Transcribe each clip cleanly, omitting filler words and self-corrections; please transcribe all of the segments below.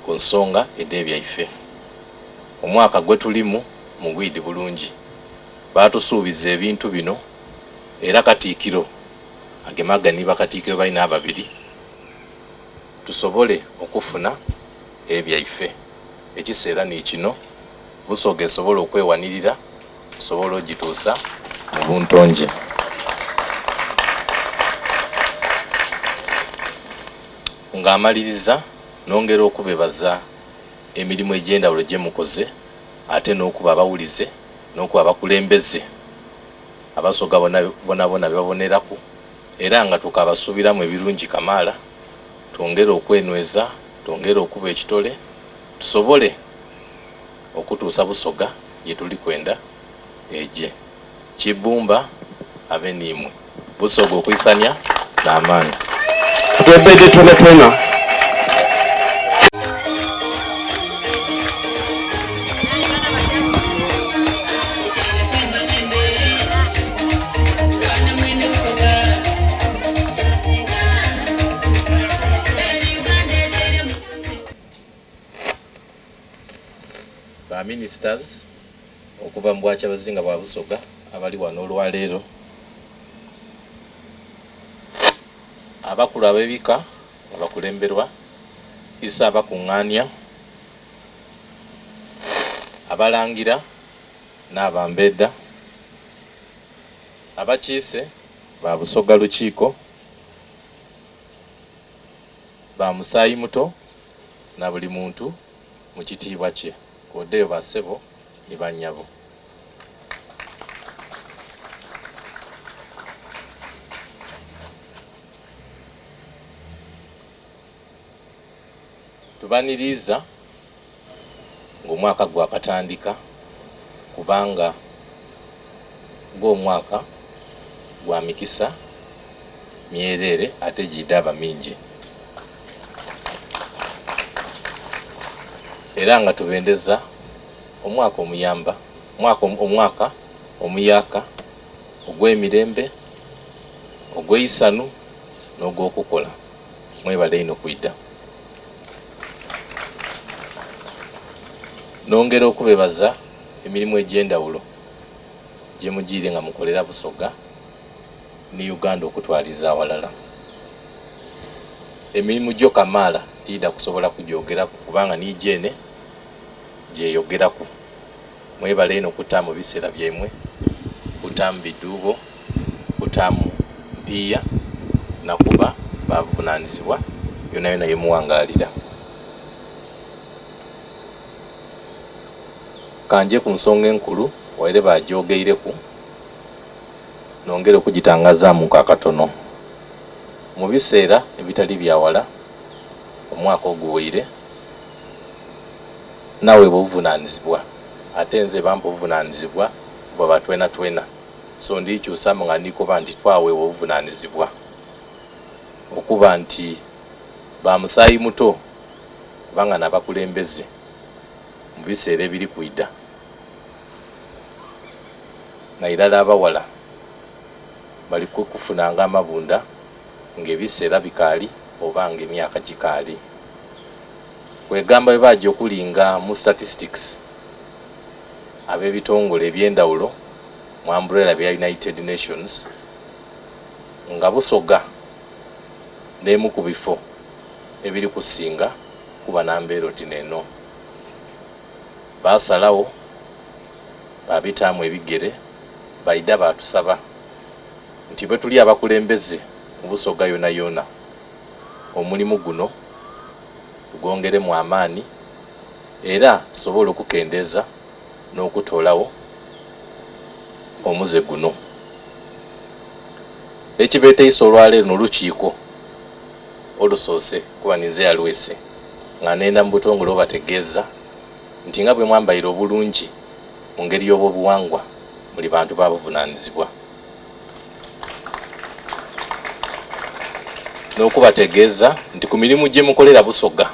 ku nsonga edh'ebyaife. Omwaka gwetulimu mugwidhi bulungi. Baatusuubiza ebintu bino era Katiikiro agemagane ni Bakatiikiro baine ababiri tusobole okufuna ebyaife. Ekiseera ni kino Busoga esobole okwewanirira tusobole ogituusa mu buntonje. Nga amaliriza nongera okubebaza emirimu egy'endhawulo gyemukoze ate n'okuba abawulize n'okuba abakulembeze Abasoga bonabona bebaboneraku era nga tukabasuubiramu ebirungi kamaala. Twongere okwenweza, twongere okuba ekitole tusobole okutuusa Busoga ye tuli kwenda eje. Kibumba abe n'imwe. Busoga okwisania n'amaani. Twebede twenatwena. Ba ministers okuva mu bwakyabazinga bwa Busoga abali wano olwaleero, abakulu ab'ebika nga bakulemberwa Isaabakungaania, abalangira n'abambedha, abakiise ba Busoga Lukiiko, ba musaayi muto na buli muntu mu kitiibwa kye. Koodheyo ba ssebo ni ba nnyabo. Tubaniriiza ng'omwaka gwakatandika kubanga gwo omwaka gwa mikisa myereere ate giidhaaba mingi. Era nga tubendeza omwaka omuyamba, omwaka omuyaaka ogw'emirembe, ogw'eisanhu n'ogw'okukola. Mwebale inho kwidha. Nongera okubebaza emirimu egy'endhawulo gye mugiire nga mukolera Busoga ni Uganda okutwaliza aghalala. Emirimu gyo kamaala tiidha kusobola kugyogeraku kubanga ni gyene gyeyogeraku. Mwebale inho kutaamu biseera byaimwe, kutaamu bidhuubo, kutaamu mpiiya na kuba ba buvunanizibwa yonayona ye muwangaalira. Ka nje ku nsonga enkulu waire baagyogeireku, nongere okugitangazaamuku akatono. Mu biseera ebitali bya wala, omwaka oguwaire, naweebwa obuvunanizibwa ate nze bampa obuvunanizibwa bwa ba twenatwena. So ndikyusaamu nga ndi koba nti twaweebwa obuvunanizibwa okuba nti ba musaayi muto kubanga n'abakulembeze mu biseera ebiri kwidha nairala abawala bali kufunanga amabunda ng'ebiseera bikaali oba ng'emyaka gikaali. Kwegamba bwe baaja okulinga mu statistics ab'ebitongole eby'endhawulo mu umbrella bya United Nations nga Busoga n'emu ku bifo ebiri kusinga kuba na mbeera oti n'eno. Baasalagho baabitaamu ebigere baidha baatusaba nti bwetuli abakulembeze mu Busoga yonayona omulimu guno tugwongeremu amaani era tusobole okukendeeza n'okutoolagho omuze guno. Ekibeeteisa olwaleero n'olukiiko olusoose kuba ninze eyalwese nga nenda mu butongole obategeeza nti nga bwe mwambaire obulungi mu ngeri y'obwobuwangwa muli bantu ba buvunaanizibwa. N'okubategeeza nti ku mirimu gye mukolera Busoga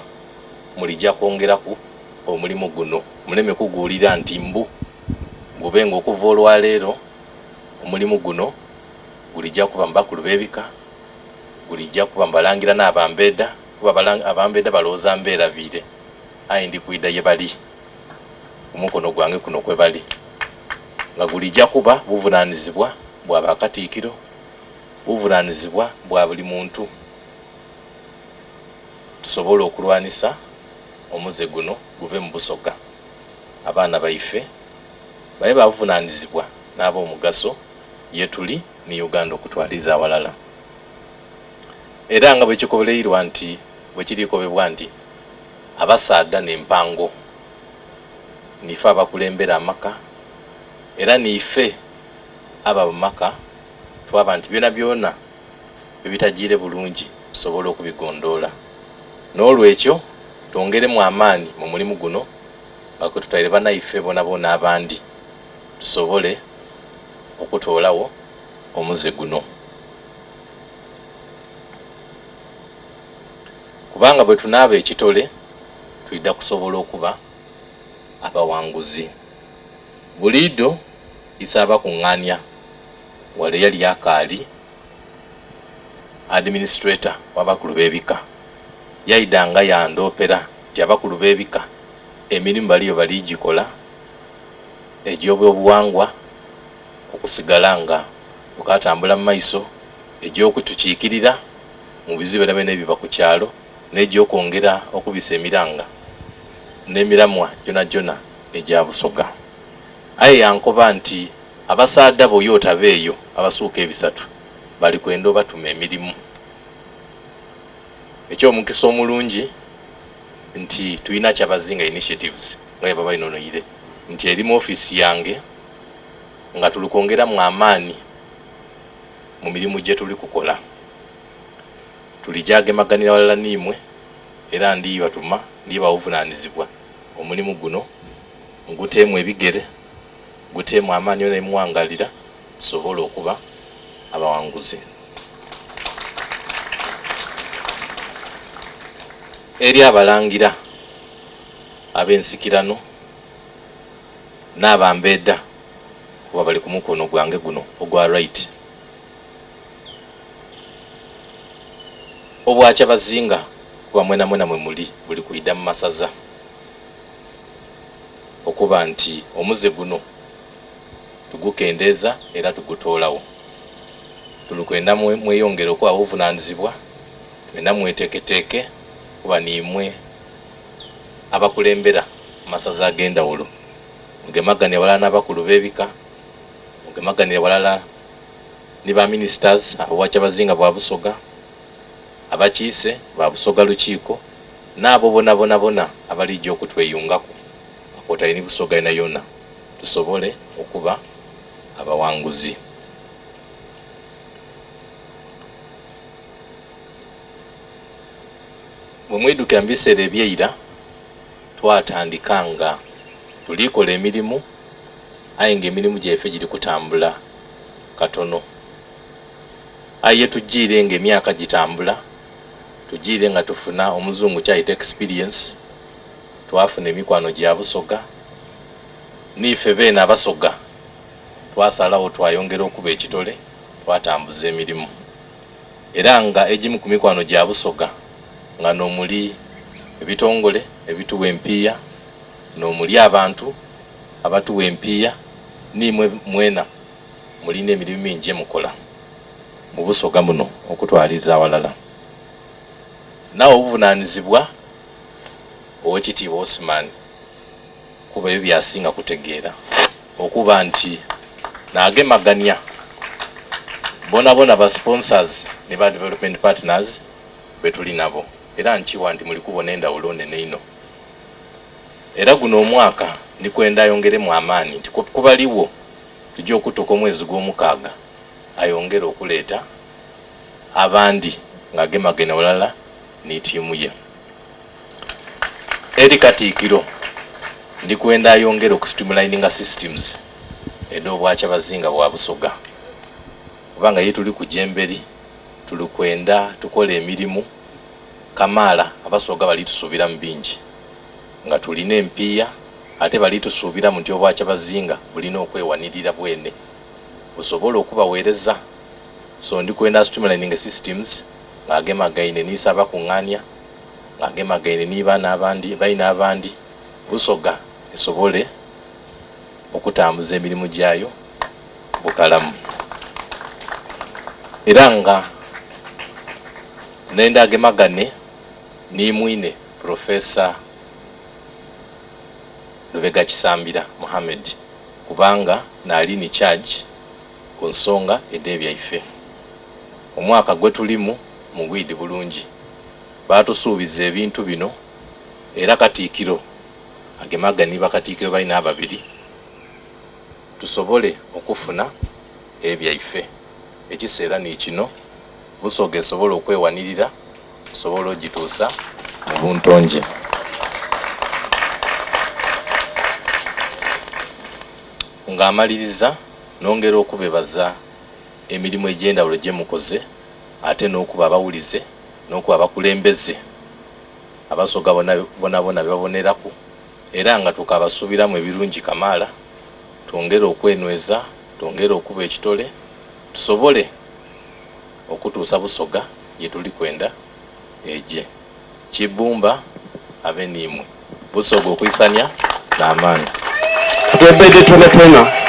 mulija kwongeraku omulimu guno muleme kuguwulira nti mbu gube nga okuva olwaleero omulimu guno gulija kuba mu bakulu b'ebika, gulija kuba mu balangira n'abambedha kuba abambedha balowooza mbeerabiire. Aye ndi kwidha ye bali, ku mukono gwange kuno kwe bali, nga gulija kuba buvunaanizibwa bwa Bakatiikiro, buvunaanizibwa bwa buli muntu, tusobole okulwanisa omuze guno guve mu Busoga. Abaana baife babe ba buvunaanizibwa n'ab'omugaso ye tuli ni Uganda okutwaliza aghalala. Era nga bwe kikoleirwa nti, bwe kiri kobebwa nti, Abasaadha n'empango, niife abakulembera amaka, era niife aba mu maka twaba nti byonabyona ebitajiire bulungi tusobola okubigondhoola. N'olwekyo twongeremu amaani mu mulimu guno nga kwe tutaire banaife boonaboona abandi tusobole okutoolagho omuze guno. Kubanga bwe tunaaba ekitole twidha kusobola okuba abawanguzi. Buliidho Isaabakungaania wale yali akaali Administrator w'abakulu b'ebika. Yaidha nga yandoopera nti abakulu b'ebika emirimu baliyo bali gikola egy'obyobuwangwa okusigala nga bukaatambula mu maiso, egy'okutukiikirira mu bizibu byonabyona ebiba ku kyalo n'egy'okwongera okubisa emiranga n'emiramwa gyonagyona egya Busoga. Aye yankoba nti abasaadha bo y'otaba eyo abasuuka ebisatu bali kwenda obatume emirimu. Eky'omukisa omulungi nti tulina Kyabazinga Initiatives nga bwe babainhonoire nti eri mu ofiisi yange nga tuli kwongeramu amaani mu mirimu gye tuli kukola. Tulija gemaganira ghalala n'imwe era ndibatuma, ndibagha obuvunanizibwa omulimu guno muguteemu ebigere, guteemu amaani yona ye muwangalira tusobole okuba abawanguzi. Eri abalangira ab'ensikirano n'abambedha kuba bali ku mukono gwange guno ogwa right. Obwakyabazinga kuba mwenamwena mwe muli buli kwidha mu masaza okuba nti omuze guno tugukendeeza era tugutoolagho. Tuli kwenda mweyongere okuba ab'obuvunanizibwa, twenda mweteeketeeke kuba niimwe abakulembera amasaza ag'endhawulo. Mugemagane ghalala n'abakulu b'ebika, mugemaganire ghalala ni ba ministers ab'Obwakyabazinga bwa Busoga, abakiise ba Busoga Lukiiko n'abo bonabonabona abalija okutweyungaku nga kwotaire ni Busoga yonayona tusobole okuba abawanguzi. Bwe mwidhukira mu biseera eby'eira twatandika nga tuli kola emirimu aye nga emirimu gyaife giri kutambula katono. Aye ye tujiire nga emyaka gitambula, tujiire nga tufuna omuzungu kyayita experience, twafuna emikwano gya Busoga, niife beene Abasoga twasalagho twayongera okuba ekitole twatambuza emirimu. Era nga egimu ku mikwano gya Busoga nga n'omuli ebitongole ebituwa empiiya, n'omuli abantu abatuwa empiiya, niimwe mwena mulina emirimu mingi gye mukola mu Busoga muno okutwaliza aghalala. Nagho obuvunanizibwa Owekitiibwa Osman kuba ebyo byasinga kutegeera okuba nti nagemagania bonabona ba sponsors ni ba development partners betuli nabo era nkiwa nti muli kubona endhawulo nene inho. Era guno omwaka ndi kwenda ayongeremu amaani nti kubaligho tuja okutuuka omwezi gwomukaaga ayongere okuleeta abandi nga agemagaine ghalala ni tiimu ye. Eri Katiikiro ndi kwenda ayongere okusitreamlininga systems edh'Obwakyabazinga bwa Busoga kubanga ye tuli kuja emberi tuli kwenda tukole emirimu kamaala Abasoga bali tusuubiramu bingi nga tulina empiiya ate bali tusuubiramu nti Obwakyabazinga bulina okwewanirira bwene busobole okubaweereza. So ndi kwenda streamlining systems nga agemagaine ni Ssaabakungania. Ng'agemagaine ni baana abandi, baine abandi, Busoga esobole okutambuza emirimu gyayo bukalamu. Era nga nenda agemagane ni mwine Professor Lubega Kisambira Mohammed kubanga naali ni charge ku nsonga edh'ebyaife. Omwaka gwetulimu mugwidhi bulungi. Baatusuubiza ebintu bino era Katiikiro agemagane ni Bakatiikiro baine ababiri tusobole okufuna ebyaife. Ekiseera ni kino Busoga esobole okwewanirira tusobole ogituusa mu buntonje. Nga amaliriza nongera okubebaza emirimu egy'endhawulo gyemukoze ate n'okuba abawulize n'okuba abakulembeze Abasoga bonabona bebaboneraku era nga tukabasubiramu ebirungi kamaala. Twongere okwenweza, twongere okuba ekitole tusobole okutuusa Busoga yetuli kwenda eje. Kibumba abe niimwe. Busoga okwisania n'amaani. Twebede twenatwena.